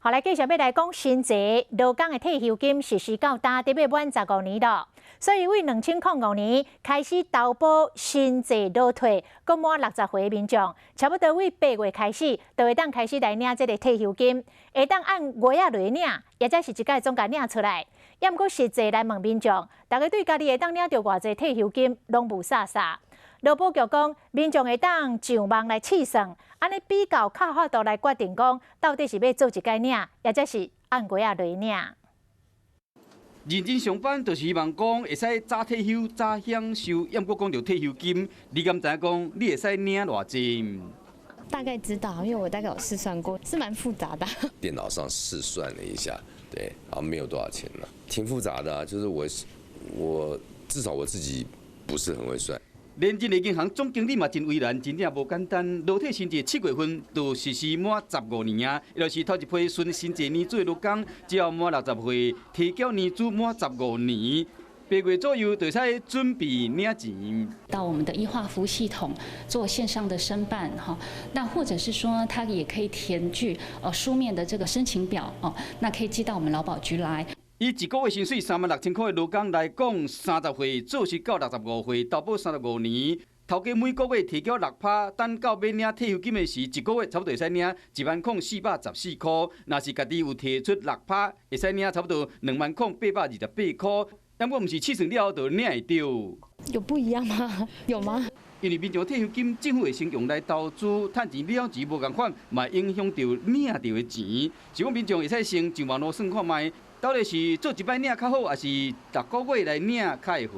好，來繼續欲來講薪資勞工的退休金實施到今得欲滿十五年囉，所以對2005年開始投保新制勞退，閣滿60歲民眾，差不多對8月開始，就會當開始來領這个退休金，會當按月仔來領，抑者是一擺總共領出來。抑毋過實際來問民眾，逐家對家己會當領著偌濟退休金，攏霧煞煞。勞保局講，民眾會當上網來試算，按呢比較較有法度來決定講，到底是欲做一擺領，抑者是按月仔來領。認真上班就是希望講會使早退休、早享受，抑毋過講著退休金，你敢知影講你會使領偌濟？大概知道，因為我大概有試算過，是蠻複雜的。電腦上試算了一下，對，然後沒有多少錢了，挺複雜的，就是我至少我自己不是很會算。連這个銀行總經理嘛真為難，真正無簡單。勞退新制7月份就實施滿十五年啊，就是頭一批循新制年資的勞工，只要滿60歲，提繳年資滿十五年，8月左右就會使準備領錢。到我們的 e 劃服系統做線上的申辦哈，那或者是說他也可以填具書面的這個申請表哦，那可以寄到我們勞保局來。以一個月薪水36,000塊的勞工來講，30歲做時到65歲，投保35年，頭家每個月提繳6趴，等到欲領退休金的時，一個月差不多會使領10,414塊。若是家己有提出6趴，會使領差不多20,828塊。不過毋是試算了後就領會著。有不一樣嗎？有嗎？因為民眾退休金政府會先用來投資，趁錢了錢無仝款，嘛影響著領著的錢。是講民眾會使先上網路算看覓，到底是做一擺領較好，抑是逐個月來領較會好？